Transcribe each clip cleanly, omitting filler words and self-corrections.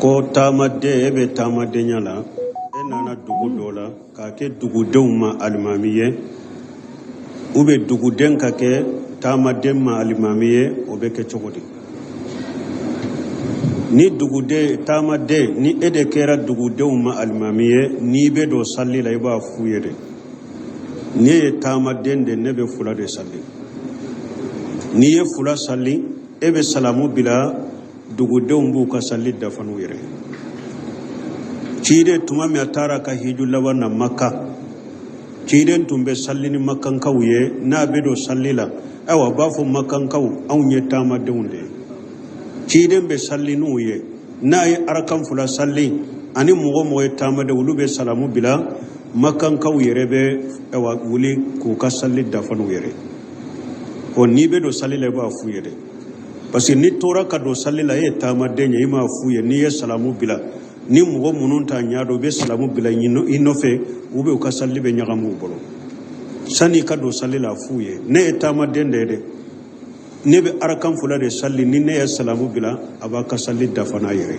Ko taamaden, e bɛ taamadenya la, e nana dugu dɔ la k'a kɛ dugudenw ma alimami ye, ou bien duguden ka kɛ taamaden ma alimami ye, o bɛ kɛ cogo di? Ni duguden, taamaden, ni e de kɛra dugudenw ma alimami ye, n'i bɛ don sali la, i b'a f'u ye de: ne ye taamaden de, ne bɛ fula de sali. N'i ye fula sali, e bɛ salamu bila, dugudenw b'u ka sali dafa n'u yɛrɛ. Ciden, tuma min a taara ka hiju laban na Maka, ciden tun bɛ sali ni makankaw ye. N'a bɛ don sali la, ayiwa, a b'a fɔ: makankaw, anw ye taamadenw de ye. Ciden bɛ sali n'u ye. N'a ye arakan fila sali, ani mɔgɔ mɔgɔ ye taamaden, olu bɛ salamu bila, makankaw yɛrɛ bɛ, ayiwa, wuli k'u ka sali dafa n'u yɛrɛ. Ɔ, n'i bɛ don sali la, i b'a f'u ye dɛ, parce que n'i tora ka don sali la, e ye taamaden ye, i m'a f'u ye, n'i ye salamu bila, ni mɔgɔ minnu t'a ɲɛ dɔn, u bɛ salamu bila i nɔfɛ, u bɛ u ka sali bɛ ɲagami u bolo. Sani i ka don sali la, a f'u ye: ne ye taamaden de ye dɛ, ne bɛ arakan fila de sali. Ni ne ye salamu bila, a b'a ka sali dafa n'a yɛrɛ.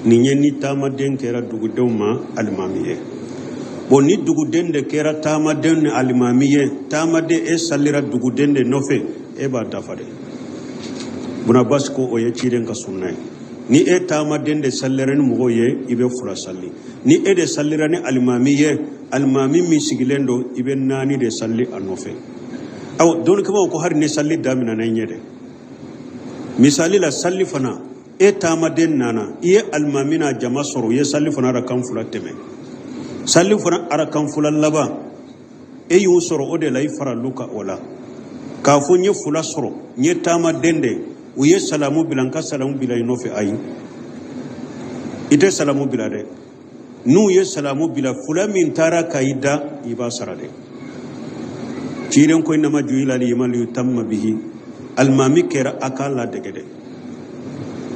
Nin ye ni taamaden kɛra dugudenw ma alimami ye. Bon, ni duguden de kɛra taamaden ni alimami ye, taamaden, e salira duguden de nɔfɛ, e b'a dafa de. Buna Abbas ko o ye ciden ka sunna ye. Ni e taamaden de salira ni mɔgɔw ye, i bɛ fila sali. Ni e de salira ni alimami ye, alimami min sigilen don, i bɛ naani de sali a nɔfɛ. Awa, dɔnnikɛbaaw ko hali ni sali daminɛna i ɲɛ dɛ. Misali la, sali fana, e taamaden nana, i ye alimami n'a jama sɔrɔ, u ye sali fana arakan fila tɛmɛ, sali fana arakan fila laban, e y'u sɔrɔ o de la, i faral'u kan o la, k'a fɔ n ye fila sɔrɔ, n ye taamaden de, u ye salamu bila, n ka salamu bila i nɔfɛ. Ayi, i tɛ salamu bila dɛ. N'u ye salamu bila, fila min taara ka i dan, i b'a sara dɛ. Ciden ko innama ju'ila al-imamu liyutamma bihi, alimami kɛra a k'a ladege dɛ.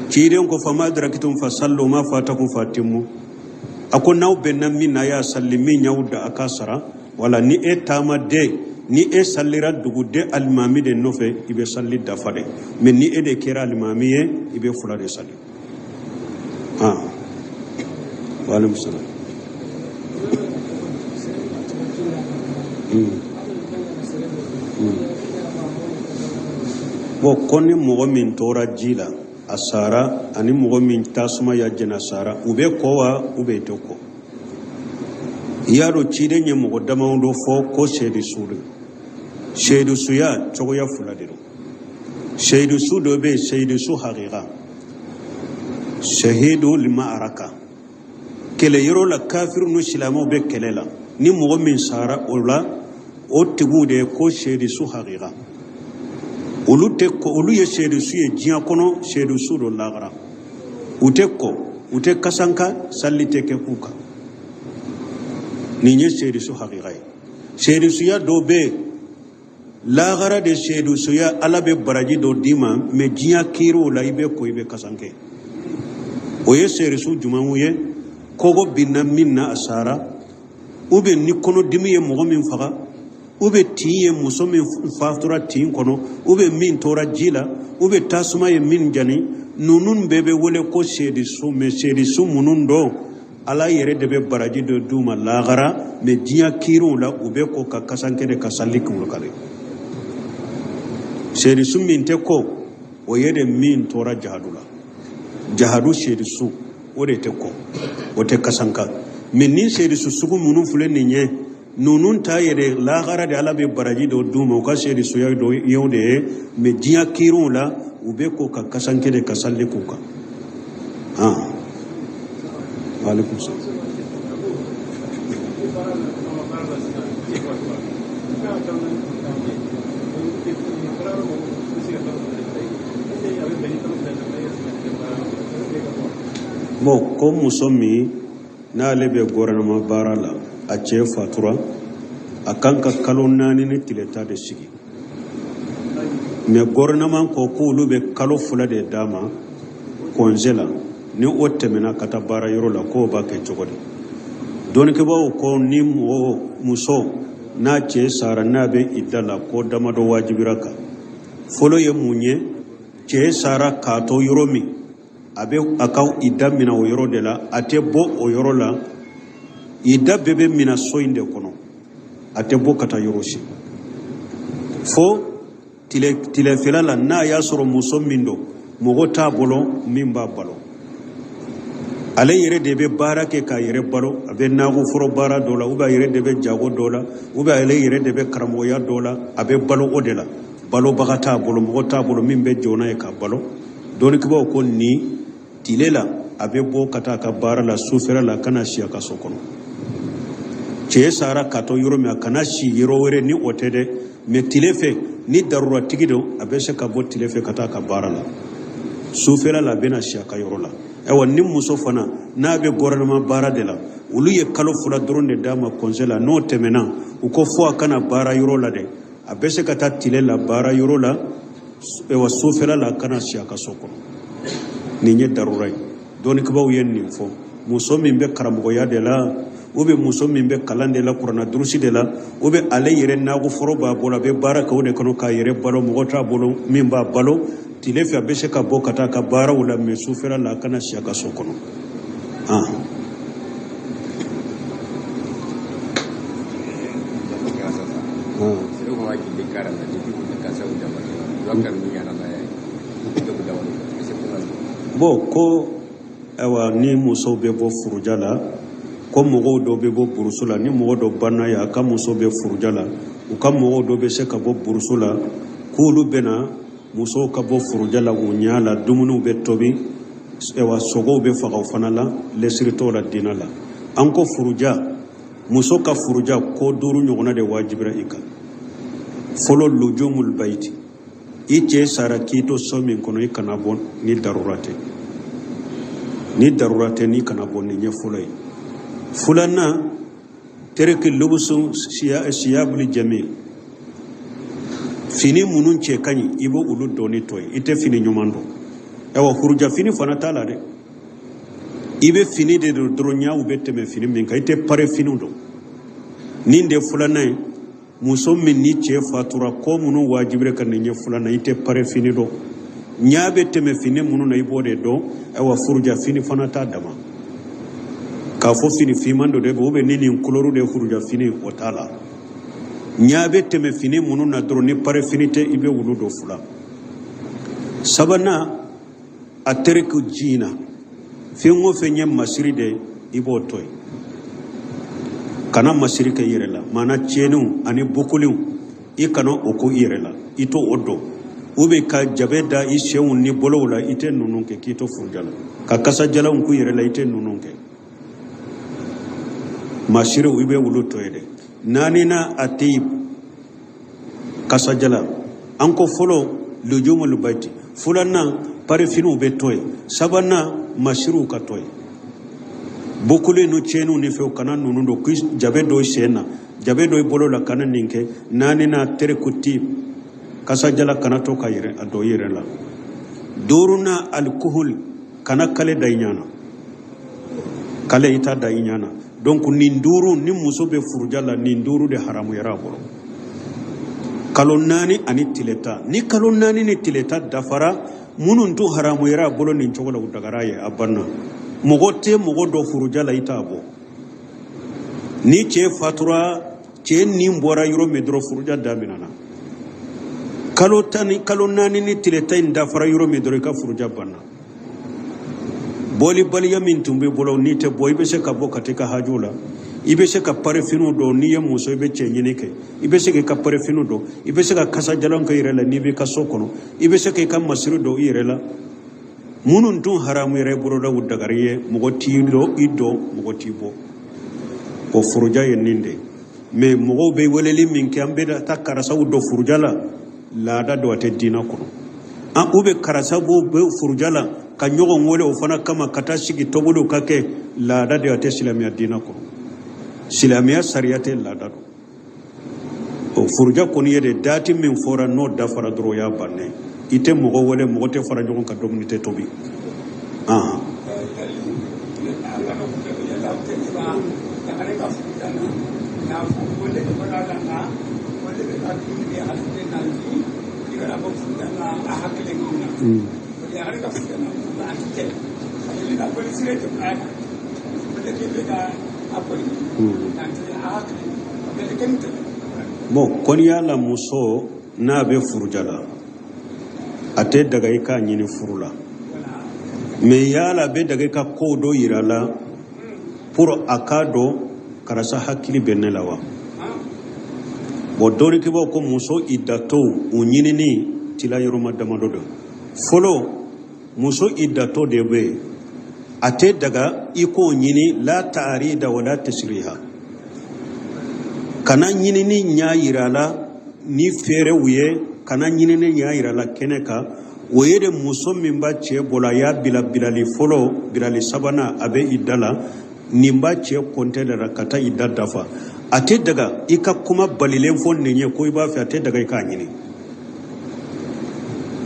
Ciden ko fama adrakitum fasallu ma fatakum fatimmu. A ko n'aw bɛnna min na, a y'a salli, min y'aw dan, a k'a sara. Wala ni e taamaden, ni e sallira duguden alimami de nɔfɛ, i bɛ salli dafa dɛ. Mais ni e de kɛra alimami ye, i bɛ fila de salli. Ah, waaleykum salam. Bon, ko ni mɔgɔ min tora ji la, a sara, ani mɔgɔ min tasuma y'a jeni, a sara, u bɛ ko wa, u bɛ tɛ ko? I y'a dɔn, ciden ye mɔgɔ damadɔ fɔ ko seyidu su de. Seyidu suya cogoya fila de don. Seyidu su dɔ bɛ yen, seyidu su hakika, sehidu limaaraka, kɛlɛ yɔrɔ la, kafiru ni silamɛw bɛ kɛlɛ la, ni mɔgɔ min sara o la, o tigiw de ye ko seyidu su hakika. Olu tɛ ko, olu ye seyidu su ye diɲɛ kɔnɔ, seyidu su don lagara. U tɛ ko, u tɛ kasanka, sali tɛ kɛ k'u kan. Nin ye seyidu su hakika ye. Seyidu suya dɔ bɛ yen lagara de, seyidu suya, Ala bɛ baraji dɔ d'i ma, mais diɲɛ kiiriw la, i bɛ ko, i bɛ kasanke. O ye seyidu su jumɛnw ye? Kogo binna min na, a sara, ou bien ni kɔnɔdimi ye mɔgɔ min faga, ou bien tin ye muso min fatura tin kɔnɔ, ou bien min tora ji la, ou bien tasuma ye min jani, ninnu bɛɛ bɛ wele ko seyidu su. Mais seyidu su minnu don, Ala yɛrɛ de bɛ baraji dɔ d'u ma lagara, mais diɲɛ kiiriw la, u bɛ ko ka kasanke de, ka sali kunkolo kari. Seyidu su min tɛ ko, o ye de min tora jahadu la, jahadu seyidu su, o de tɛ ko, o tɛ kasanka. Mais ni seyidu su sugu minnu filɛ nin ye, ninnu ta yɛrɛ, lahara de Ala bɛ baraji dɔ d'u ma, u ka seyidu suya dɔ ye o de ye. Mais diɲɛ kiiriw la, u bɛ ko ka kasanke de, ka sali k'u kan. Han, waaleykum salam. Bon, ko muso min n'ale bɛ gouvernement baara la, a cɛ fatura, a kan ka kalo 4 ni tile 10 de sigi, mais gouvernement ko k'olu bɛ kalo 2 de d'a ma congé la, ni o tɛmɛna ka taa baara yɔrɔ la, k'o b'a kɛ cogo di? Dɔnnikɛbaaw ko ni mɔgɔ muso n'a cɛ sara, n'a bɛ idda la, ko damadɔ wajibira kan. Fɔlɔ ye mun ye? Cɛ sara k'a to yɔrɔ min A bɛ a ka ida minɛ o yɔrɔ de la, a tɛ bɔ o yɔrɔ la. Ida bɛɛ bɛ minɛ so in de kɔnɔ, a tɛ bɔ ka taa yɔrɔ si fo tilefɛla la. N'a y'a sɔrɔ muso min don, mɔgɔ t'a bolo min b'a balo, ale yɛrɛ de bɛ baara kɛ k'a yɛrɛ balo. A bɛ nakɔ foro baara dɔ la, ou bien a yɛrɛ de bɛ jago dɔ la, ou bien ale yɛrɛ de bɛ karamɔgɔya dɔ la, a bɛ balo o de la. Balobaga t'a bolo, mɔgɔ t'a bolo min bɛ jɔ n'a ye k'a balo. Dɔnnikɛbaaw ko nin tile la a bɛ bɔ ka taa a ka baara la, sufɛla la ka na si a ka so kɔnɔ. Cɛ sara ka to yɔrɔ min, a kana si yɔrɔ wɛrɛ ni o tɛ dɛ. Mais tile fɛ, ni daruratigi don, a bɛ se ka bɔ tile fɛ ka taa a ka baara la, sufɛla la a bɛna si a ka yɔrɔ la. Ayiwa, ni muso fana n'a bɛ gouvernement baara de la, olu ye kalo 2 dɔrɔn de d'a ma congé la. N'o tɛmɛna, u ko fo a kana baara yɔrɔ la dɛ. A bɛ se ka taa tile la baara yɔrɔ la, ayiwa, sufɛla la a kana si a ka so kɔnɔ. Nin ye darura ye. Dɔnnikɛbaaw ye nin fɔ. Muso min bɛ karamɔgɔya de la, ou bien muso min bɛ kalan de la, kuranna durusi de la, ou bien ale yɛrɛ nakɔ foro b'a bolo, a bɛ baara kɛ o de kɔnɔ k'a yɛrɛ balo, mɔgɔ t'a bolo min b'a balo, tile fɛ a bɛ se ka bɔ ka taa a ka baaraw la, mais sufɛla la a kana si a ka so kɔnɔ. Bon, ko ayiwa, ni musow bɛ bɔ furuja la, ko mɔgɔw dɔ bɛ bɔ burusu la, ni mɔgɔ dɔ banna ye, a ka muso bɛ furuja la, u ka mɔgɔw dɔ bɛ se ka bɔ burusu la, k'olu bɛna musow ka bɔ furuja la u ɲɛ la, dumuniw bɛ tobi, ayiwa, sogow bɛ faga o fana la, lesiri t'o la diinɛ la. An ko furuja, muso ka furuja, ko 5 ɲɔgɔnna de wajibira i kan. Fɔlɔ, lujumul bayiti, i cɛ sara k'i to so min kɔnɔ, i kana bɔ ni darura tɛ. Ni darura tɛ, n'i kana bɔ. Nin ye fɔlɔ ye. Filanan, teriki lubusu siyabuli jamil, fini minnu cɛ ka ɲi, i b'o olu donni to yen, i tɛ fini ɲuman don. Ayiwa, furuja fini fana t'a la dɛ. I bɛ fini de don dɔrɔn, ɲaw bɛ tɛmɛ fini min kan, i tɛ pare finiw don. Nin de filanan ye. Muso min ni cɛ fatura, ko minnu wajibira ka nin ye filanan, i tɛ pare fini don, ɲa bɛ tɛmɛ fini minnu na, i b'o de dɔn. Ayiwa, furuja fini fana t'a dama k'a fɔ fini finman dɔ de bɛ, ou bien ni nin couleur de furuja fini, o t'a la. Ɲa bɛ tɛmɛ fini minnu na dɔrɔn, ni pare fini tɛ, i bɛ wulu don. Fila. Sabanan, a teriki jiina, fɛn o fɛn ye masiri de ye, i b'o to yen, kana masiri kɛ i yɛrɛ la. Maana tiɲɛniw ani bokoliw, i kana o ko i yɛrɛ la, i t'o o dɔn. U bɛ ka jabe da i senw ni bolow la, i tɛ ninnu kɛ k'i to furuja la. Ka kasajalanw k'u yɛrɛ la, i tɛ ninnu kɛ. Masiriw, i bɛ wulu to yen dɛ. Naaninan, a tɛ kasajala. An ko fɔlɔ, lujumul baiti. Filanan, parifiniw bɛ to yen. Sabanan, masiriw ka to yen, bokoli ni tiɲɛniw ni fɛnw, kana ninnu don. K'i jabe dɔ i sen na, jabe dɔ i bolo la, kana nin kɛ. Naaninan, terikuti, kasajala, kana to ka yɛrɛ a dɔ i yɛrɛ la. Duurunan, alikohol, kana kale da i ɲɛ na, kale i t'a da i ɲɛ na. Donc nin 5, ni muso bɛ furuja la, nin 5 de haramuyara a bolo, kalo 4 ani tile 10. Ni kalo 4 ni tile 10 dafara, minnu tun haramuyara a bolo nin cogo la, u dagara ye, a banna. Mɔgɔ tɛ mɔgɔ dɔ furuja la, i t'a bɔ. Ni cɛ fatura, cɛ nin bɔra yɔrɔ min dɔrɔn, furuja daminɛna. Kalo tan ni kalo 4 ni tile 10 in dafara yɔrɔ min dɔrɔn, i ka furuja banna. Bɔlibaliya min tun b'i bolo, n'i tɛ bɔ, i bɛ se ka bɔ ka taa i ka hajuw la, i bɛ se ka parifiniw don. N'i ye muso, i bɛ cɛ ɲini kɛ, i bɛ se k'i ka parifiniw don, i bɛ se ka kasajalan kɛ i yɛrɛ la n'i b'i ka so kɔnɔ, i bɛ se k'i ka masiri don i yɛrɛ la. Minnu tun haramu yɛrɛ bolo la, u dagari ye, mɔgɔ t'i dɔn, i dɔn, mɔgɔ t'i bɔ. O furuja ye nin de ye. Mais mɔgɔw bɛ weleli min kɛ, an bɛ taa karisaw dɔn furuja la, laada don, a tɛ diinɛ kɔnɔ. An u bɛ karisa b'o bɛ furuja la ka ɲɔgɔn wele o fana kama ka taa sigi tobiliw ka kɛ, laada de, a tɛ silamɛya diinɛ kɔnɔ. Silamɛya sariya tɛ laada don. O furuja kɔni ye de, dati min fɔra, n'o dafara dɔrɔn, o y'a bannen. I tɛ mɔgɔ wele, mɔgɔ tɛ fara ɲɔgɔn kan, dumuni tɛ tobi. Bon, kɔniya la, muso n'a bɛ furuja la, a tɛ daga i k'a ɲini furu la, mais yala a bɛ daga i ka kow dɔ yira a la pour a k'a dɔn karisa hakili bɛ ne la wa. Bon, dɔnnikɛbaaw ko muso idatɔw u ɲinini tila yɔrɔma damadɔ don. Fɔlɔ, muso idatɔ de bɛ yen, a tɛ daga i k'o ɲini la taarida wala tasiriha, kana ɲinini ɲa yira a la ni fɛɛrɛw ye, kana ɲinini ɲa yira a la kɛnɛ kan. O ye de muso min b'a cɛ bolo, a y'a bila bilali fɔlɔ, bilali sabanan, a bɛ idda la, nin b'a cɛ kɔntɛ la ka taa idda dafa. A tɛ daga i ka kuma balilen fɔ nin ye ko i b'a fɛ, a tɛ daga i k'a ɲini.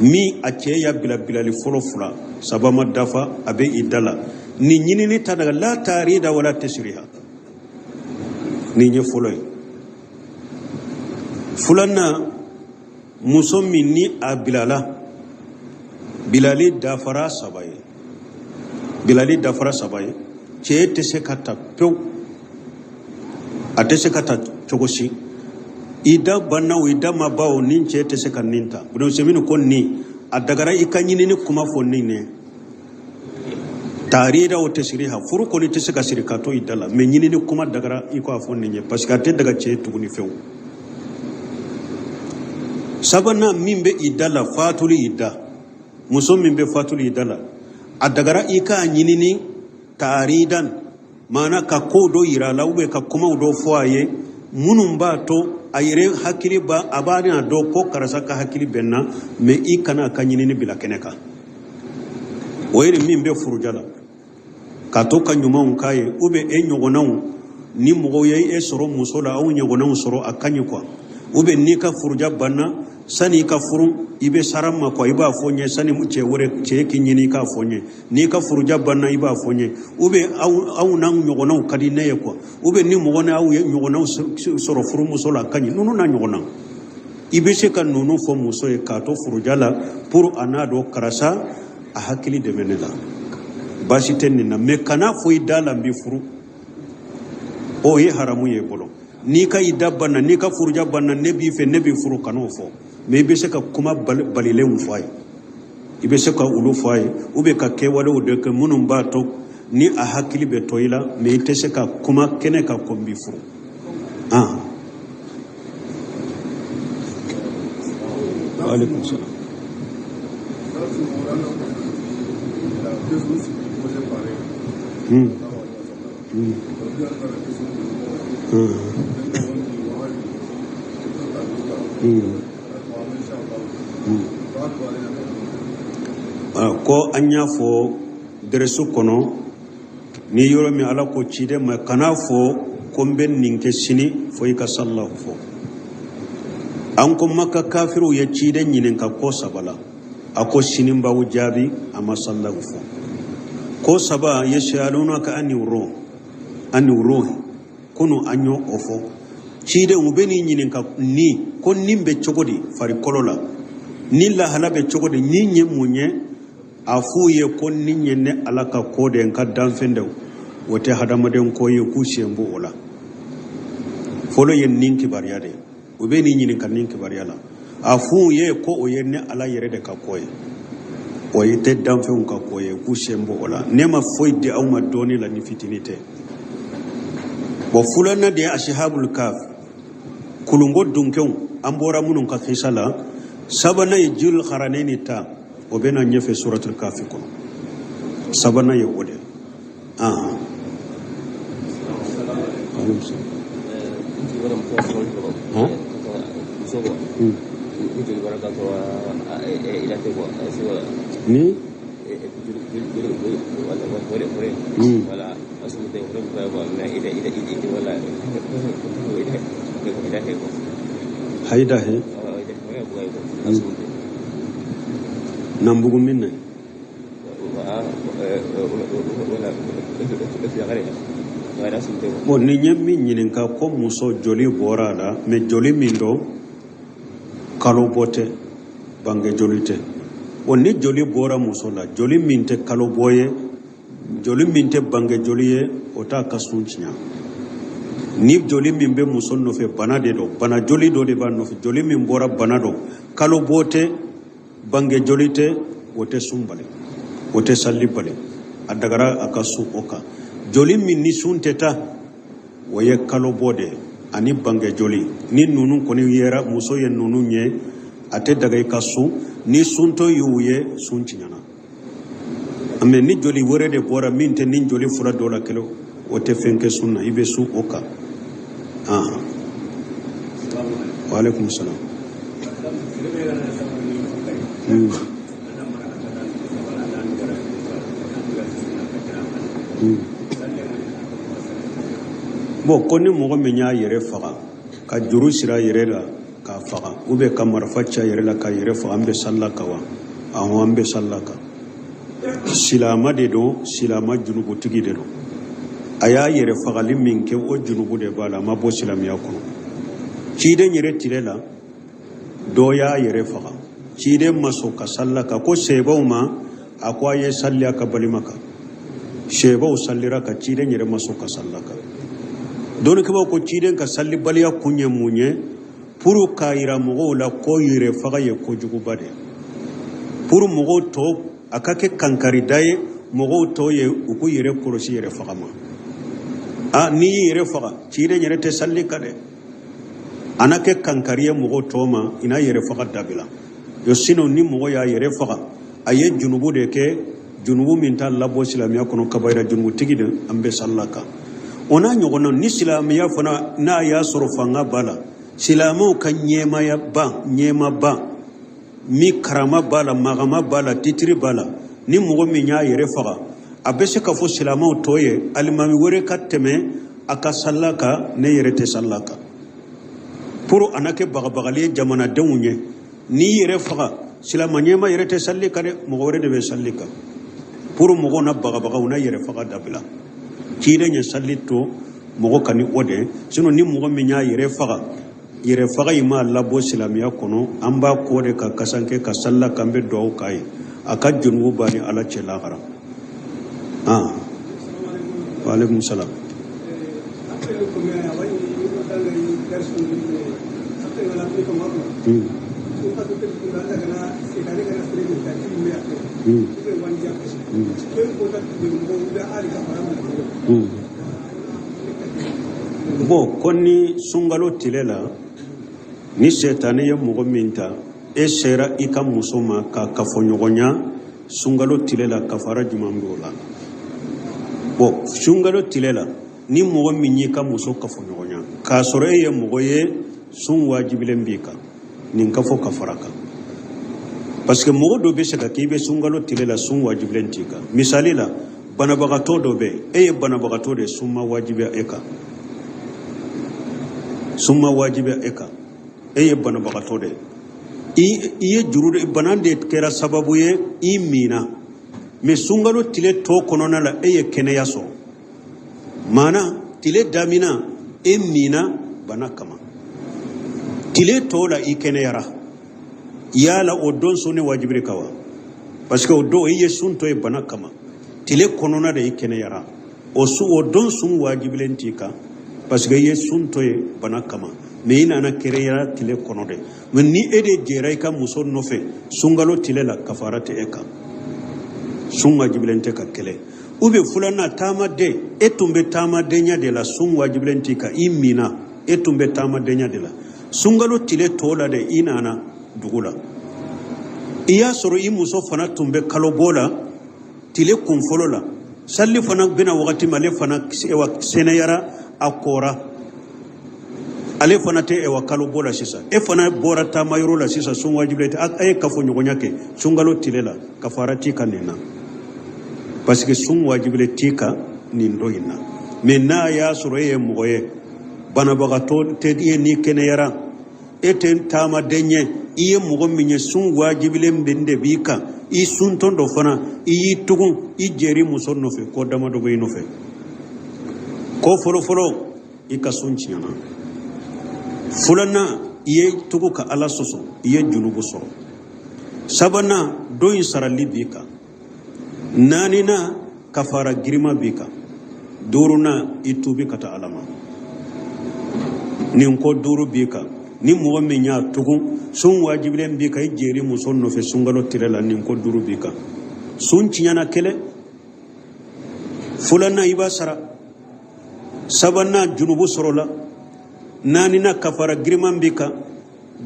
Min a cɛ y'a bila bilali fɔlɔ, fila, saba ma dafa, a bɛ idda la, nin ɲinini tɛ daga la taarida wala tasiriha. Nin ye fɔlɔ ye. Filanan, muso min ni a bilala, bilali dafara saba ye, bilali dafara saba ye, cɛ tɛ se ka ta pewu, a tɛ se ka ta cogo si. Ida banna o, ida ma ban o, nin cɛ tɛ se ka nin ta. Ibn Usaymin ko nin a dagara i ka ɲinini kuma fɔ nin ye taarida o tasiriha. Furu kɔni tɛ se ka siri ka to idda la, mais ɲinini kuma dagara i k'a fɔ nin ye, parce que a tɛ daga cɛ ye tuguni fewu. Sabanan, min bɛ idda la, fatuli idda, muso min bɛ fatuli idda la, a dagara i k'a ɲinini taaridan, maana ka kow dɔ yira a la ou bien ka kumaw dɔ fɔ a ye minnu b'a to a yɛrɛ hakili ba a b'a n'a dɔn ko karisa ka hakili bɛ n na, mais i kana a ka ɲinini bila kɛnɛ kan. O ye min bɛ furuja la, ka to ka ɲumanw k'a ye, ou bien e ɲɔgɔnnaw ni mɔgɔw ye e sɔrɔ muso la, aw ɲɔgɔnnaw sɔrɔ, a ka ɲi quoi. Ou bien n'i ka furuja banna, sani i ka furu, i bɛ sara ma quoi, i b'a fɔ n ye sani cɛ wɛrɛ cɛ k'i ɲini, i k'a fɔ n ye. N'i ka furuja banna, i b'a fɔ n ye. Ou bien aw n'aw ɲɔgɔnnaw ka di ne ye quoi, ou bien ni mɔgɔ ni aw ye ɲɔgɔnnaw sɔrɔ furumuso la, a ka ɲi. Ninnu n'a ɲɔgɔnna, i bɛ se ka ninnu fɔ muso ye k'a to furuja la pour a n'a dɔn karisa a hakili de bɛ ne la, baasi tɛ nin na. Mais kana fɔ i da la n b'i furu, o ye haramu ye i bolo. N'i ka idda banna, n'i ka furuja banna, ne b'i fɛ, ne b'i furu, kan'o fɔ. Mais i bɛ se ka kuma balilenw fɔ a ye, i bɛ se ka olu fɔ a ye, ou bien ka kɛwalew de kɛ minnu b'a to ni a hakili bɛ to i la, mais i tɛ se ka kuma kɛnɛ kan ko n b'i furu. Ah, waaleykum salam. Ko an y'a fɔ dɛrɛsu kɔnɔ ni yɔrɔ min Ala ko ciden ma kana fɔ ko n bɛ nin kɛ sini fo i ka salahu fɔ. An ko Maka kafiriw ye ciden ɲininka ko saba la, a ko sini n b'aw jaabi, a ma salahu fɔ. Ko saba, yasalunaka ani ruh, ani ruh, kunu an y'o o fɔ. Ciden, u bɛ n'i ɲininka ni ko ni bɛ cogo di farikolo la, ni lahala bɛ cogo di, ni ye mun ye? A f'u ye ko ni ye ne Ala ka ko de ye, n ka danfɛn de, o tɛ hadamaden ko ye, k'u sen bɔ o la. Fɔlɔ ye nin kibaruya de ye, u bɛ n'i ɲininka nin kibaruya la, a f'u ye ko o ye ne Ala yɛrɛ de ka ko ye, o ye tɛ danfɛnw ka ko ye, k'u sen bɔ o la. Ne ma foyi di aw ma dɔɔni la ni fitini tɛ. Bon, filanan de ye asihabul kaf, kulunko dunkew, an bɔra minnu ka kisa la. Sabanan ye jil karanɛni ta, o bɛ na ɲɛfɛ suratul kafi kɔnɔ. Sabanan ye o de ye. Ah. Ni haida he nan bugu min na. Bon, nin ye min ɲininka ko muso joli bɔra a la, mais joli min don, kalo bɔ tɛ, bange joli tɛ. O ni joli bɔra muso la, joli min tɛ kalo bɔ ye, joli min tɛ bange joli ye, o t'a ka sun tiɲɛ. Ni joli min bɛ muso nɔfɛ, bana de don, bana joli dɔ de b'a nɔfɛ. Joli min bɔra bana don, kalo bɔ tɛ, bange joli tɛ, o tɛ sun bali, o tɛ sali bali. A dagara a ka sun o kan. Joli min ni sun tɛ taa, o ye kalo bɔ de ye ani bange joli. Ni ninnu kɔni yera, muso ye ninnu ye, a tɛ daga i ka sun. Ni suntɔ y'u ye, sun tiɲɛna. Mais ni joli wɛrɛ de bɔra min tɛ ni joli fila dɔ la kelen, o tɛ fɛn kɛ sun na, i bɛ sun o kan. Wa alaikum salam. Bon, ko ni mɔgɔ min y'a yɛrɛ faga ka juru siri a yɛrɛ la k'a faga, ou bien ka marifa ci a yɛrɛ la k'a yɛrɛ faga, an bɛ salila kan wa? Awɔ, an bɛ salila kan. Silama de don, silama junubutigi de don. A y'a yɛrɛ fagali min kɛ, o junubu de b'a la, a ma bɔ silamɛya kɔnɔ. Ciden yɛrɛ tile la, dɔ y'a yɛrɛ faga, ciden ma sɔn ka salila kan. Ko sebaw ma, a ko a ye sali a ka balima kan. Sebaw salira kan, ciden yɛrɛ ma sɔn ka salila kan. Dɔnnikɛbaaw ko ciden ka salibaliya kun ye mun ye? Pour k'a yira mɔgɔw la ko yɛrɛ faga ye kojuguba de ye, pour mɔgɔw tɔ a ka kɛ kankarida ye mɔgɔw tɔw ye, u k'u yɛrɛ kɔlɔsi yɛrɛ faga ma. A n'i y'i yɛrɛ faga, ciden yɛrɛ tɛ sali kan dɛ. A na kɛ kankari ye mɔgɔw tɔw ma, i n'a yɛrɛ faga dabila yo. Sinon ni mɔgɔ y'a yɛrɛ faga, a ye junubu de kɛ, junubu min t'a labɔ silamɛya kɔnɔ, kabayira junubutigi de, an bɛ salila kan. O n'a ɲɔgɔnna, ni silamɛya fana n'a y'a sɔrɔ fanga b'a la, silamɛw ka ɲɛmaya ba, ɲɛmaba min karama b'a la, magama b'a la, titiri b'a la, ni mɔgɔ min y'a yɛrɛ faga, a bɛ se ka fɔ silamɛw tɔ ye alimami wɛrɛ ka tɛmɛ a ka salila kan, ne yɛrɛ tɛ salila kan, pour a na kɛ bagabagali ye jamanadenw ye. N'i yɛrɛ faga, silama ɲɛma yɛrɛ tɛ sali kan dɛ, mɔgɔ wɛrɛ de bɛ sali kan, pour mɔgɔw na bagabaga, u na yɛrɛ faga dabila. Ciden ye sali to mɔgɔ kan ni o de. Sinon ni mɔgɔ min y'a yɛrɛ faga, yɛrɛ faga in m'a labɔ silamɛya kɔnɔ, an b'a kɔ de ka kasanke ka salila kan, bɛ dugawu k'a ye, a ka junubu b'a ni Ala cɛ lahara. Wa alaikum salam. Bon, ko ni sunkalo tile la, ni sɛtanɛ ye mɔgɔ min ta, e sera i ka muso ma ka kafoɲɔgɔnya sunkalo tile la, kafara jumɛn b'o la? Bon, sunkalo tile la, ni mɔgɔ min y'i ka muso kafoɲɔgɔnya k'a sɔrɔ e ye mɔgɔ ye, sun wajibilen b'i kan, nin ka fɔ kafara kan. Parce que mɔgɔ dɔ bɛ se ka k'i bɛ sunkalo tile la, sun wajibilen t'i kan. Misali la, banabagatɔ dɔ bɛ yen, e ye banabagatɔ de ye, sun ma wajibiya e kan, sun ma wajibiya e kan, e ye banabagatɔ de ye, i ye juru de, bana de kɛra sababu ye i minna. Mais sunkalo tile tɔ kɔnɔna la, e ye kɛnɛya sɔrɔ. Maana tile damina, e minna bana kama, tile tɔ la i kɛnɛyara. Yala o don sun ne wajibir'i kan wa? Parce que o don i ye sun to ye bana kama, tile kɔnɔna de i kɛnɛyara, o sun, o don sun wajibilen t'i kan, parce que i ye sun to ye bana kama, mais i nana kɛnɛyara tile kɔnɔ de. Mais ni e de jɛra i ka muso nɔfɛ sunkalo tile la, kafara tɛ e kan, sun wajibilen tɛ ka kɛlɛ. Ou bien filanan, taamaden, e tun bɛ taamadenya de la, sun wajibilen t'i kan, i minna, e tun bɛ taamadenya de la, sunkalo tile tɔ la de i nana dugu la, i y'a sɔrɔ i muso fana tun bɛ kalo bɔ la tile kun fɔlɔ la, sali fana bɛna wagati min, ale fana sɛnɛyara, a kɔra, ale fana tɛ ɛwa kalo bɔ la sisan, e fana bɔra taama yɔrɔ la sisan, sun wajibilen tɛ a ye kafoɲɔgɔnya kɛ sunkalo tile la, kafara t'i kan nin na, parce que sun wajibilen t'i kan nin don in na. Mais n'a y'a sɔrɔ e ye mɔgɔ ye, banabagatɔ tɛ i ye, n'i kɛnɛyara, e tɛ taamaden ye, i ye mɔgɔ min ye, sun wajibilen bɛ de b'i kan, i suntɔn dɔ fana, i y'i tugun, i jɛr'i muso nɔfɛ, ko damadɔ bɛ i nɔfɛ. Ko fɔlɔfɔlɔ, i ka sun tiɲɛna. Filanan, i ye tugu ka Ala sɔsɔ, i ye junubu sɔrɔ. Sabanan, don in sarali b'i kan. Naaninan, kafara girima b'i kan. Duurunan, i tuubi ka taa Ala ma. Nin ko duuru b'i kan. Ni mɔgɔ min y'a tugun, sun wajibilen b'i kan, i jɛri muso nɔfɛ sunkalo tile la, nin ko duuru b'i kan. Sun tiɲɛna kelen, filanan i b'a sara, sabanan junubu sɔrɔla, naaninan kafara giriman b'i kan,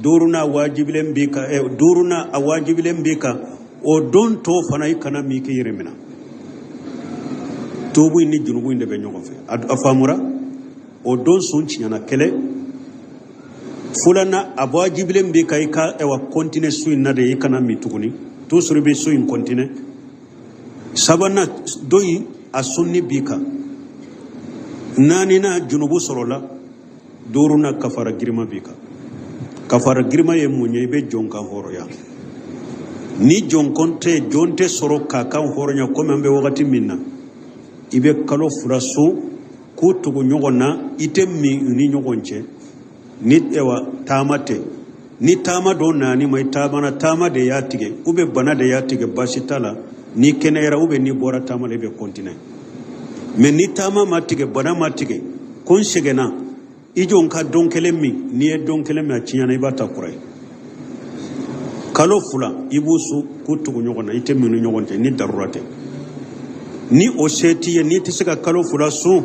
duurunan wajibilen b'i kan, duurunan a wajibilen b'i kan, o don tɔ fana i kana min k'i yɛrɛ minɛ. Tuubu in ni junubu in de bɛ ɲɔgɔn fɛ. A faamura? O don sun tiɲɛna kelen, filanan a wajibilen b'i kan i ka ɛwa kɔntine sun in na de, i kana min tuguni, toujours i bɛ sun in kɔntine. Sabanan, don in a sunni b'i kan. Naaninan, junubu sɔrɔla. Duurunan, kafara girima b'i kan. Kafara girima ye mun ye? I bɛ jɔn kan hɔrɔnya. Ni jɔn tɛ, jɔn tɛ sɔrɔ k'a kan hɔrɔnya komi an bɛ wagati min na, i bɛ kalo 2 sun k'u tugu ɲɔgɔn na, i tɛ min u ni ɲɔgɔn cɛ, ni ɛwa taama tɛ. Ni taama dɔ nana i ma, i taamana, taama de y'a tigɛ ou bien bana de y'a tigɛ, baasi t'a la. N'i kɛnɛyara ou bien n'i bɔra taama la, i bɛ kɔntine. Mais ni taama ma tigɛ, bana ma tigɛ, ko n sɛgɛnna, i jɔ n ka don kelen min. N'i ye don kelen min, a tiɲɛna, i b'a ta kura ye. Kalo 2 i b'u sun k'u tugu ɲɔgɔn na, i tɛ min ni ɲɔgɔn cɛ ni darura tɛ. Ni o se t'i ye, n'i tɛ se ka kalo 2 sun,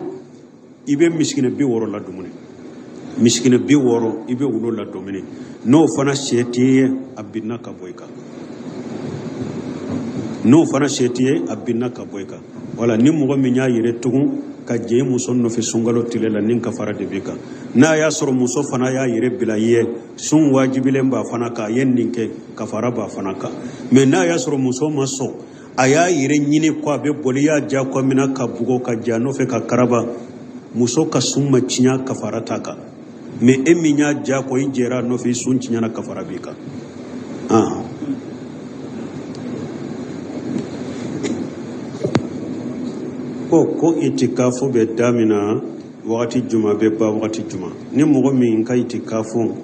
i bɛ misikinɛ 60 ladumuni. Misikinɛ 60, i bɛ olu ladumuni. N'o fana se t'i ye, a binna ka bɔ i kan. N'o fana se t'i ye, a binna ka bɔ i kan. Wala ni mɔgɔ min y'a yɛrɛ tugun ka jɛ muso nɔfɛ sunkalo tile la, nin kafara de b'i kan. N'a y'a sɔrɔ muso fana y'a yɛrɛ bila i ye, sun wajibilen b'a fana kan, a ye nin kɛ, kafara b'a fana kan. Mais n'a y'a sɔrɔ muso ma sɔn, a y'a yɛrɛ ɲini ko a bɛ boli, y'a diya ko mina ka bugɔ ka jɛ a nɔfɛ ka karaba, muso ka sun ma tiɲɛ, kafara t'a kan. Mais e min y'a diya ko i jɛra a nɔfɛ, i sun tiɲɛna, kafara b'i kan. Ko itikafu bɛ damina wagati juma, bɛ ban wagati juma? Ni mɔgɔ min ka itikafu,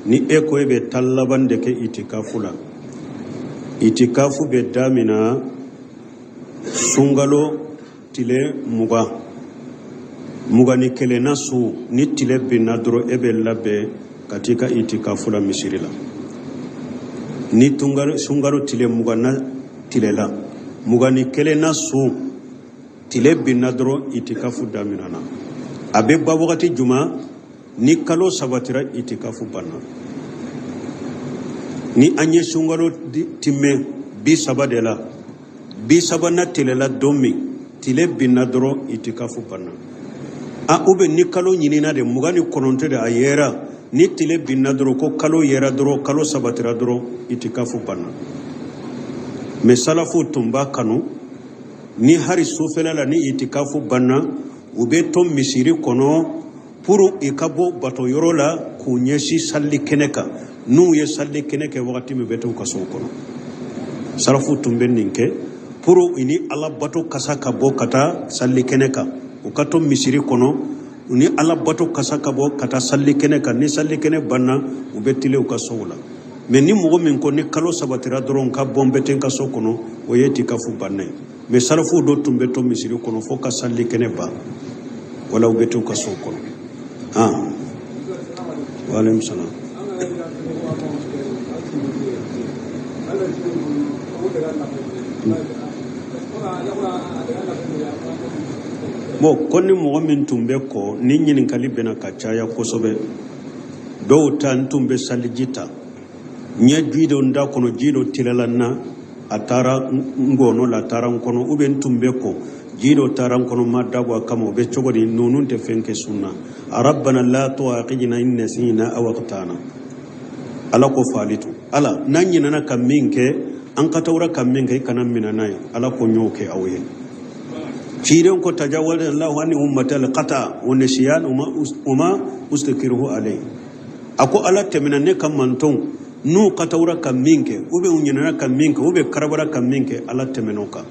ni e ko e bɛ tan laban de kɛ itikafu la, itikafu bɛ damina sunkalo tile 21 na su. Ni tile binna dɔrɔn, e bɛ labɛn ka t'i ka itikafu la misiri la. Ni sunkalo tile 20 na tile la, 21 na su, tile binna dɔrɔn, itikafu daminɛna. A bɛ ban wagati juma? Ni kalo sabatira, itikafu banna. Ni an ye sunkalo timɛ 30 de la, 30 na tile la don min tile binna dɔrɔn, itikafu banna. A ou bien ni kalo ɲinina de, 29 de a yera, ni tile binna dɔrɔn, ko kalo yera dɔrɔn, kalo sabatira dɔrɔn, itikafu banna. Mais salafu tun b'a kanu, ni hari sufɛla la ni itikafu banna, u bɛ to misiri kɔnɔ pour i ka bɔ bato yɔrɔ la k'u ɲɛsin sali kɛnɛ kan. N'u ye sali kɛnɛ kɛ wagati min, bɛ t'u ka sow kɔnɔ. Salafu tun bɛ nin kɛ pour i ni Ala bato kasa ka bɔ ka taa sali kɛnɛ kan. U ka to misiri kɔnɔ, u ni Ala bato kasa ka bɔ ka taa sali kɛnɛ kan. Ni sali kɛnɛ banna, u bɛ tile u ka sow la. Mais ni mɔgɔ min ko ni kalo sabatira dɔrɔn ka bɔ n bɛ ten ka so kɔnɔ, o ye itikafu banna ye. Mais salafu dɔ tun bɛ to misiri kɔnɔ fo ka sali kɛnɛ ban, wala u bɛ t'u ka sow kɔnɔ. Wa aleykum salam. Bon, ko ni mɔgɔ min tun bɛ kɔ, ni ɲininkali bɛna ka caya kosɛbɛ. Dɔw ta, n tun bɛ saliji ta, n ye ji dɔ n da kɔnɔ, ji dɔ tilala n na, a taara n ngɔnɔ la, a taara n kɔnɔ, ou bien n tun bɛ kɔ, ji dɔ taara n kɔnɔ, n ma dabɔ a kama, o bɛ cogo di? Ninnu tɛ fɛn kɛ sun na. Rabbana la tu'akhidhna in nasina aw akhtana. Ala ko faali to ala, n'an ɲinɛna ka min kɛ, an ka tawura ka min kɛ, i kana minɛ n'a ye. Ala ko n y'o kɛ aw ye. Ciden ko tajawaza Allahu an ummati al-khata wa nisyan uma ustakirhu alayhi. A ko Ala tɛmɛna ne ka mantɔnw n'u katawura ka min kɛ, ou bien u ɲinɛna ka min kɛ, ou bien karabara ka min kɛ, Ala tɛmɛn'o kan,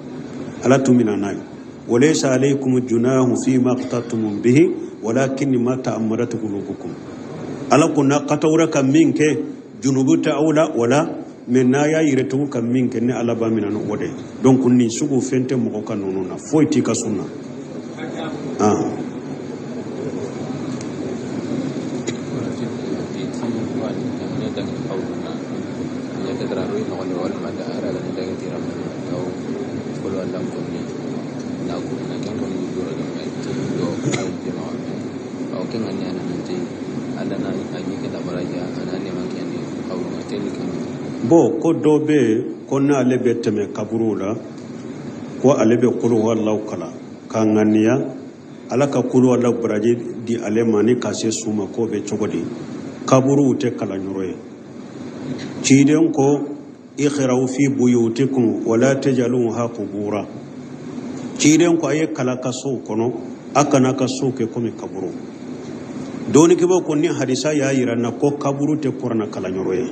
Ala t'u minɛ n'a ye. Walaysa alaykum junahu fima akhtatum bihi walakin ma ta'ammadat qulubukum. Ala ko n'a katawura ka min kɛ, junubu tɛ aw la wala. Mais n'a y'a yɛrɛ tugu ka min kɛ, ne Ala b'a minɛ ni o de ye. Donc nin sugu fɛn tɛ mɔgɔ ka ninnu na, foyi t'i ka sunna. Ah. Bon, ko dɔ bɛ yen ko n'ale bɛ tɛmɛ kaburuw la, ko ale bɛ kuluwalaw kalan k'a ŋaniya Ala ka kuluwalaw baraji di ale ma ni ka se su ma, k'o bɛ cogo di? Kaburuw tɛ kalanyɔrɔ ye. Ciden ko iqra'u fi buyutikum wala tajaluha qubura. Ciden ko a ye kalan ka sow kɔnɔ, a kana ka sow kɛ komi kaburu. Dɔnnikɛbaw ko ni hadisa y'a yira na ko kaburu tɛ kurana kalanyɔrɔ ye.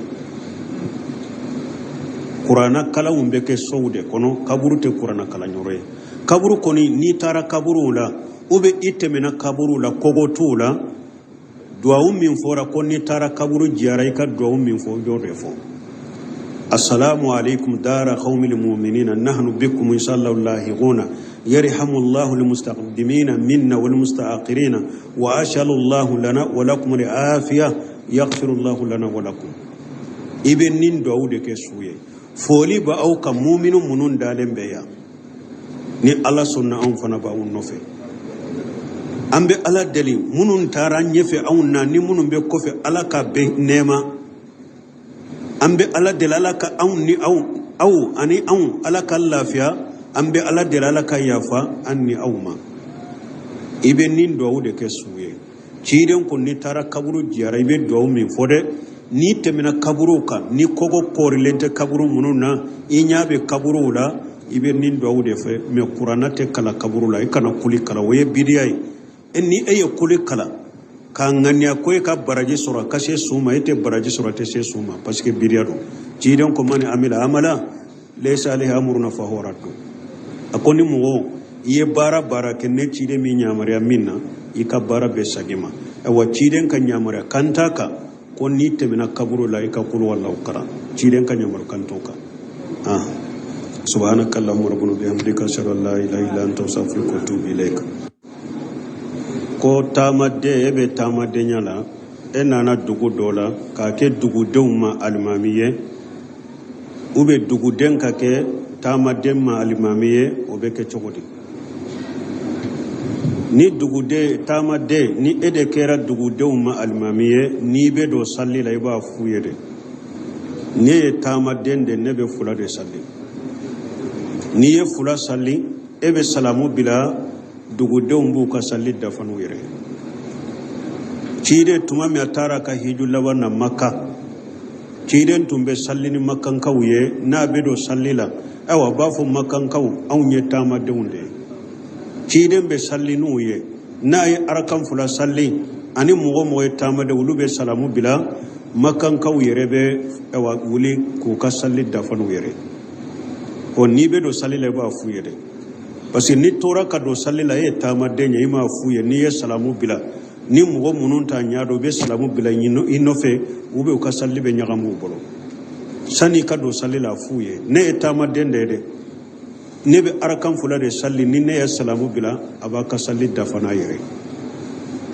Kurana kalanw bɛ kɛ sow de kɔnɔ, kaburu tɛ kurana kalanyɔrɔ ye. Kaburu kɔni, n'i taara kaburuw la ou bien i tɛmɛna kaburuw la, kogo t'u la, duwawu min fɔra ko n'i taara kaburu jiyara i ka duwawu min fɔ, i b'o de fɔ: assalamu alaikum dara qawmil mu'minina, nahnu bikum inshallah lahiquna, yarhamu Allahu almustaqdimina minna wal mustaakhirina, wa ashalu Allahu lana wa lakum al-afiya, yaghfiru Allahu lana wa lakum. I bɛ nin duwawu de kɛ su ye. Foli bɛ aw kan, muminu minnu dalen bɛ yan, ni Ala sɔnna anw fana b'aw nɔfɛ. An bɛ Ala deli, minnu taara ɲɛfɛ anw na ni minnu bɛ kɔfɛ, Ala ka bɛn nɛɛma. An bɛ Ala deli, Ala ka anw ni aw, aw ani anw, Ala ka lafiya. An bɛ Ala deli, Ala ka yafa an ni aw ma. I bɛ nin duwawu de kɛ su ye. Ciden ko n'i taara kaburu jiyara, i bɛ duwawu min fɔ dɛ, n'i tɛmɛna kaburuw kan, ni kogo kɔrilen tɛ kaburu minnu na, i ɲɛ bɛ kaburuw la, i bɛ nin duwawu de fɛ. Mais kuranna tɛ kalan kaburu la. I kana kuli kalan, o ye bidiya ye. E ni e ye kuli kalan k'a ŋaniya ko e ka baraji sɔrɔ a ka se su ma, e tɛ baraji sɔrɔ, a tɛ se su ma, parce que bidiya don. Ciden ko man amila amala laysa alayhi amruna fahuwa raddu. A ko ni mɔgɔ i ye baara baara kɛ, ne ciden m'i yamaruya min na, i ka baara bɛ sagin ma. Ayiwa, ciden ka yamaruya kan t'a kan ko n'i tɛmɛna kaburu la, i ka kulu walaw kalan. Ciden ka yamaruya kan t'o kan. Ah, subhanaka allahumma rabbana bihamdika, ashhadu an la ilaha illa anta, astaghfiruka wa atubu ilaik. Ko taamaden, e bɛ taamadenya la, e nana dugu dɔ la k'a kɛ dugudenw ma alimami ye, ou bien duguden ka kɛ taamaden ma alimami ye, o bɛ kɛ cogo di? Ni duguden, taamaden, ni e de kɛra dugudenw ma alimami ye, n'i bɛ don sali la, i b'a f'u ye de: ne ye taamaden de, ne bɛ fula de sali. N'i ye fula sali, e bɛ salamu bila, dugudenw b'u ka sali dafa n'u yɛrɛ ye. Ciden, tuma min a taara ka hiju laban na Maka, ciden tun bɛ sali ni makankaw ye. N'a bɛ don sali la, ayiwa, a b'a fɔ: makankaw, anw ye taamadenw de ye. Ciden bɛ sali n'u ye. N'a ye arakan fila sali, ani mɔgɔ mɔgɔ ye taamaden, olu bɛ salamu bila, makankaw yɛrɛ bɛ, ayiwa, wuli k'u ka sali dafa n'u yɛrɛ. Ɔ, n'i bɛ don sali la, i b'a f'u ye dɛ, parce que n'i tora ka don sali la, e ye taamaden ye, i m'a f'u ye, n'i ye salamu bila, ni mɔgɔ minnu t'a ɲɛ dɔn, u bɛ salamu bila i nɔfɛ, u bɛ u ka sali bɛ ɲagami u bolo. Sani i ka don sali la, a f'u ye: ne ye taamaden de ye dɛ, ne bɛ arakan fila de sali. Ni ne ye salamu bila, a b'a ka sali dafa n'a yɛrɛ.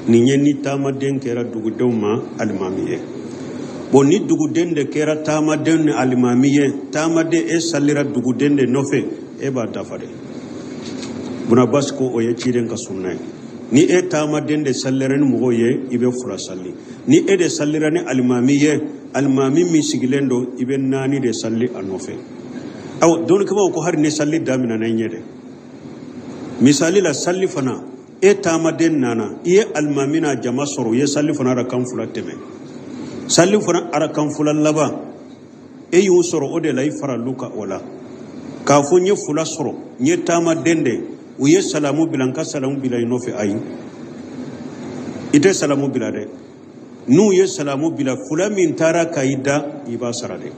Nin ye ni taamaden kɛra dugudenw ma alimami ye. Bon, ni duguden de kɛra taamaden ni alimami ye, taamaden, e salira duguden de nɔfɛ, e b'a dafa de. Buna Abbas ko o ye ciden ka sunna ye. Ni e taamaden de salira ni mɔgɔw ye, i bɛ fila sali. Ni e de salira ni alimami ye, alimami min sigilen don, i bɛ naani de sali a nɔfɛ. Awa, dɔnnikɛbaaw ko hali ni sali daminɛna i ɲɛ dɛ. Misali la, sali fana, e taamaden nana, i ye alimami n'a jama sɔrɔ, u ye sali fana arakan fila tɛmɛ, sali fana arakan fila laban, e y'u sɔrɔ o de la, i faral'u kan o la, k'a fɔ n ye fila sɔrɔ, n ye taamaden de, u ye salamu bila, n ka salamu bila i nɔfɛ. Ayi, i tɛ salamu bila dɛ. N'u ye salamu bila, fila min taara ka i da, i b'a sara dɛ.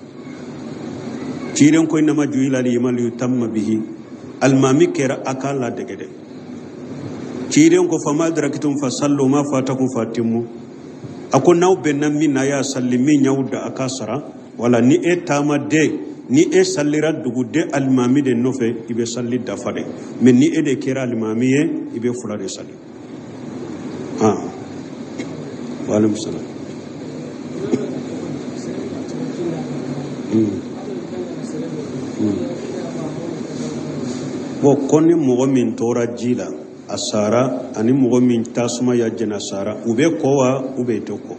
Ciden ko innama ju'ila al-imamu liyutamma bihi. Alimami kɛra a k'a ladege dɛ. Ciden ko fama adrakitum fasallu ma fatakum fatimmu. A ko n'aw bɛnna min na, a y'a salli, min y'aw da, a k'a sara. Wala ni e taamaden, ni e salira duguden alimami de nɔfɛ, i bɛ sali dafa de. Mɛ ni e de kɛra alimami ye, i bɛ fila de sali. Wa alaikum salam. Bon, ko ni mɔgɔ min tora ji la a sara, ani mɔgɔ min tasuma y'a jeni a sara, u bɛ ko wa u bɛ tɛ ko?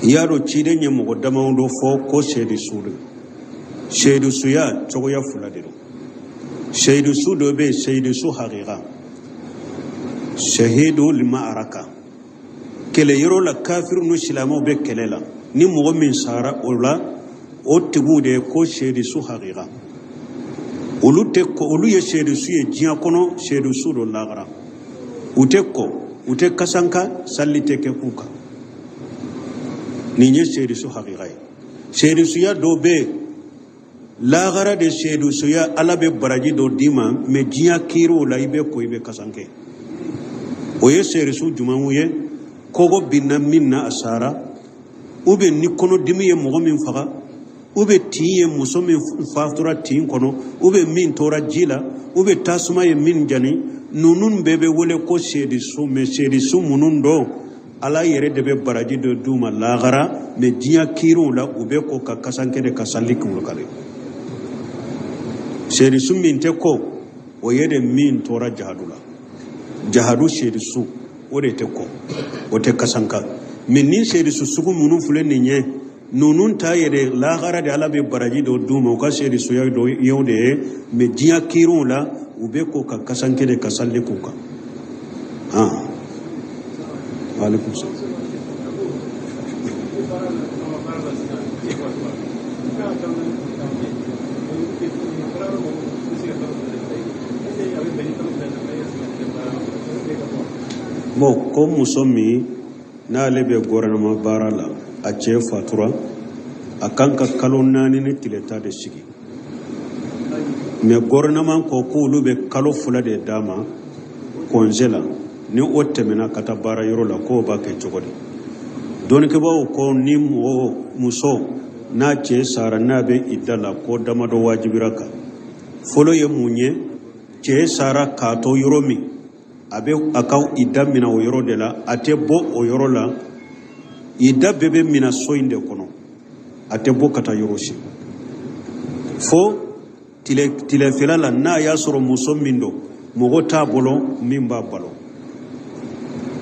I y'a dɔn ciden ye mɔgɔ damadɔ fɔ ko seyidu su de. Seyidu suya cogoya fila de don. Seyidu su dɔ bɛ yen, seyidu su hakika, sehidu limaaraka, kɛlɛ yɔrɔ la kafiriw ni silamɛw bɛ kɛlɛ la, ni mɔgɔ min sara o la, o tigiw de ye ko seyidu su hakika. Olu tɛ ko, olu ye seyidu su ye diɲɛ kɔnɔ, seyidu su don lagara. U tɛ ko, u tɛ kasanka, sali tɛ kɛ k'u kan. Nin ye seyidu su hakika ye. Seyidu suya dɔ bɛ yen lagara de, seyidu suya Ala bɛ baraji dɔ d'i ma, mɛ diɲɛ kiiriw la i bɛ ko, i bɛ kasanke. O ye seyidu su jumɛnw ye? Kogo binna min na a sara, ou bien ni kɔnɔdimi ye mɔgɔ min faga, ou bien tin ye muso min fatura tin kɔnɔ, ou bien min tora ji la, ou bien tasuma ye min jani. Ninnu bɛɛ bɛ wele ko seyidu su. Mɛ seyidu su minnu don, Ala yɛrɛ de bɛ baraji dɔ d'u ma lagara, mɛ diɲɛ kiiriw la u bɛ ko ka kasanke de ka sali kunkolo kari. Seyidu su min tɛ ko, o ye de min tora jahadu la. Jahadu seyidu su, o de tɛ ko, o tɛ kasanka. Mɛ ni seyidu su sugu minnu filɛ nin ye, ninnu ta yɛrɛ lahara de Ala bɛ baraji dɔ d'u ma, u ka seyidu suya dɔ ye o de ye. Mɛ diɲɛ kiiriw la u bɛ ko ka kasanke de ka sali k'u kan. Waaleykum salaam. Bon, ko muso min n'ale bɛ gouvernement baara la, a cɛ fatura, a kan ka kalo 4 ni tile 10 de sigi. Mɛ gouvernement ko k'olu bɛ kalo 2 de d'a ma congé la, ni o tɛmɛna ka taa baara yɔrɔ la, k'o b'a kɛ cogo di? Dɔnnikɛbaaw ko ni mɔgɔ muso n'a cɛ sara, n'a bɛ idda la, ko damadɔ wajibira kan. Fɔlɔ ye mun ye? Cɛ sara k'a to yɔrɔ min, a bɛ a ka idda minɛ o yɔrɔ de la, a tɛ bɔ o yɔrɔ la. Idda bɛɛ bɛ minɛ so in de kɔnɔ, a tɛ bɔ ka taa yɔrɔ si fo tilefɛla la. N'a y'a sɔrɔ muso min don, mɔgɔ t'a bolo min b'a balo,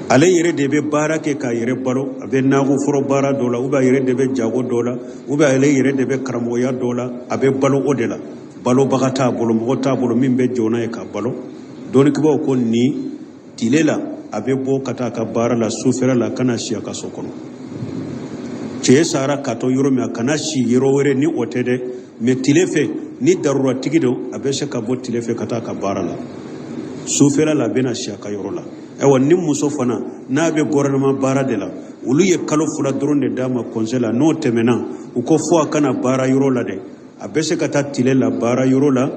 ale yɛrɛ de bɛ baara kɛ k'a yɛrɛ balo, a bɛ nakɔ foro baara dɔ la, ou bien a yɛrɛ de bɛ jago dɔ la, ou bien ale yɛrɛ de bɛ karamɔgɔya dɔ la, a bɛ balo o de la, balobaga t'a bolo, mɔgɔ t'a bolo min bɛ jɔ n'a ye k'a balo. Dɔnnikɛbaaw ko nin tile la a bɛ bɔ ka taa a ka baara la, sufɛla la ka na si a ka so kɔnɔ. Cɛ sara ka to yɔrɔ min, a kana si yɔrɔ wɛrɛ ni o tɛ dɛ. Mɛ tile fɛ, ni daruratigi don, a bɛ se ka bɔ tile fɛ ka taa a ka baara la, sufɛla la a bɛna si a ka yɔrɔ la. Ayiwa, ni muso fana n'a bɛ gouvernement baara de la, olu ye kalo 2 dɔrɔn de d'a ma congé la, n'o tɛmɛna, u ko fo a kana baara yɔrɔ la dɛ. A bɛ se ka taa tile la baara yɔrɔ la,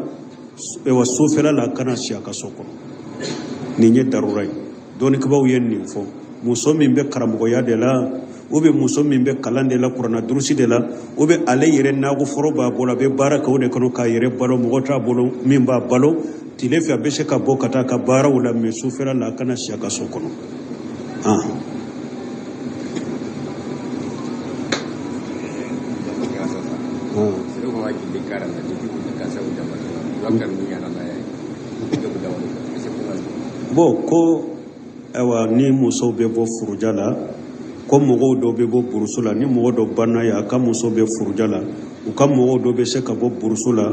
ayiwa, sufɛla la a kana si a ka so kɔnɔ. Nin ye darura ye. Dɔnnikɛbaaw ye nin fɔ. Muso min bɛ karamɔgɔya de la, ou bien muso min bɛ kalan de la, kuranna durusi de la, ou bien ale yɛrɛ nakɔ foro b'a bolo, a bɛ baara kɛ o de kɔnɔ k'a yɛrɛ balo, mɔgɔ t'a bolo min b'a balo, tile fɛ a bɛ se ka bɔ ka taa a ka baaraw la, mɛ sufɛla la a kana si a ka so kɔnɔ. Bon, ko ayiwa, ni musow bɛ bɔ furuja la, ko mɔgɔw dɔ bɛ bɔ burusu la, ni mɔgɔ dɔ banna ye, a ka muso bɛ furuja la, u ka mɔgɔw dɔ bɛ se ka bɔ burusu la,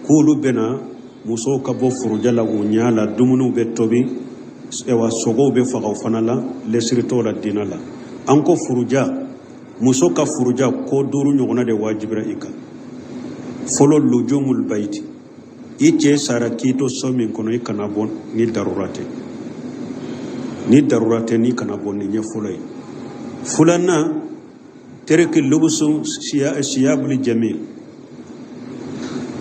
k'olu bɛna musow ka bɔ furuja la u ɲɛ la, dumuniw bɛ tobi, ayiwa, sogow bɛ faga o fana la, lesiri t'o la diinɛ la. An ko furuja, muso ka furuja, ko 5 ɲɔgɔnna de wajibira i kan. Fɔlɔ, lujumul bayiti, i cɛ sara k'i to so min kɔnɔ, i kana bɔ ni darura tɛ. Ni darura tɛ, n'i kana bɔ. Nin ye fɔlɔ ye. Filanan, teriki lubusu siyabuli jamil,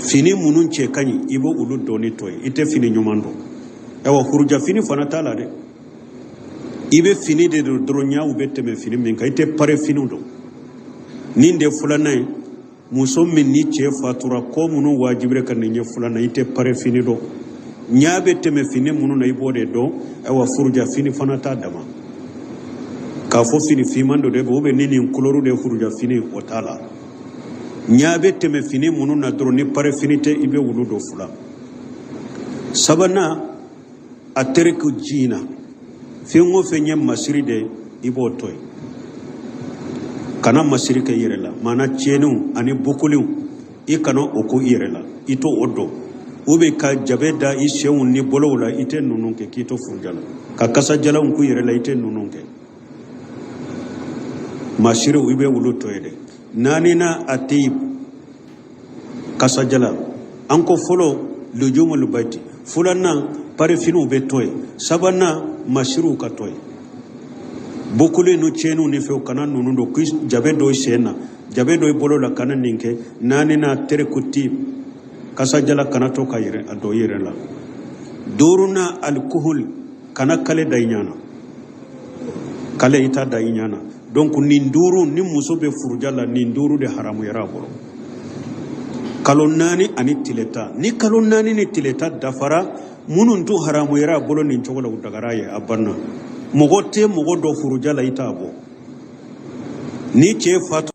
fini minnu cɛ ka ɲi, i b'o olu donni to yen, i tɛ fini ɲuman don. Ayiwa, furuja fini fana t'a la dɛ. I bɛ fini de don dɔrɔn, ɲɛw bɛ tɛmɛ fini min kan, i tɛ pare finiw don. Nin de filanan ye. Muso min ni cɛ fatura, ko minnu wajibira ka nin ye filanan, i tɛ pare fini don, ɲa bɛ tɛmɛ fini minnu na, i b'o de don. Ayiwa, furuja fini fana t'a dama k'a fɔ fini finman dɔ de bɛ, ou bien ni nin couleur de furuja fini, o t'a la. Ɲa bɛ tɛmɛ fini minnu na dɔrɔn, ni pare fini tɛ, i bɛ wulu don fila. Sabanan, a tɛrɛku jiina, fɛn o fɛn ye masiri de, i b'o to yen, kana masiri kɛ i yɛrɛ la. Maana tiɲɛniw ani bukoliw, i kana o ko i yɛrɛ la, i t'o o don, ou bien ka jabe da i senw ni bolow la, i tɛ ninnu kɛ k'i to furuja la, ka kasajalanw k'u yɛrɛ la, i tɛ ninnu kɛ. Masiriw, i bɛ wulu to yen dɛ. Naaninan, a teyib, kasajala. An ko fɔlɔ lujumul baiti, filanan parifiniw bɛ to yen, sabanan masiriw ka to yen, bukuli ni tiɲɛniw ni fɛnw, kana ninnu don, k'i jabe dɔ i sen na, jabe dɔ i bolo la, kana nin kɛ. Naaninan, tereku tib, kasajala, kana to ka yɛrɛ a don i yɛrɛ la. Duurunan, alikuhul, kana kale da i ɲɛ na, kale i t'a da i ɲɛ na. Donc nin duuru, ni muso bɛ furuja la, nin duuru de haramuyara a bolo kalo 4 ani tile 10. Ni kalo 4 ni tile 10 dafara, minnu tun haramuyara a bolo nin cogo la, u dagara a ye, a banna. Mɔgɔ tɛ mɔgɔ dɔ furuja la, i t'a bɔ ni cɛ fatu.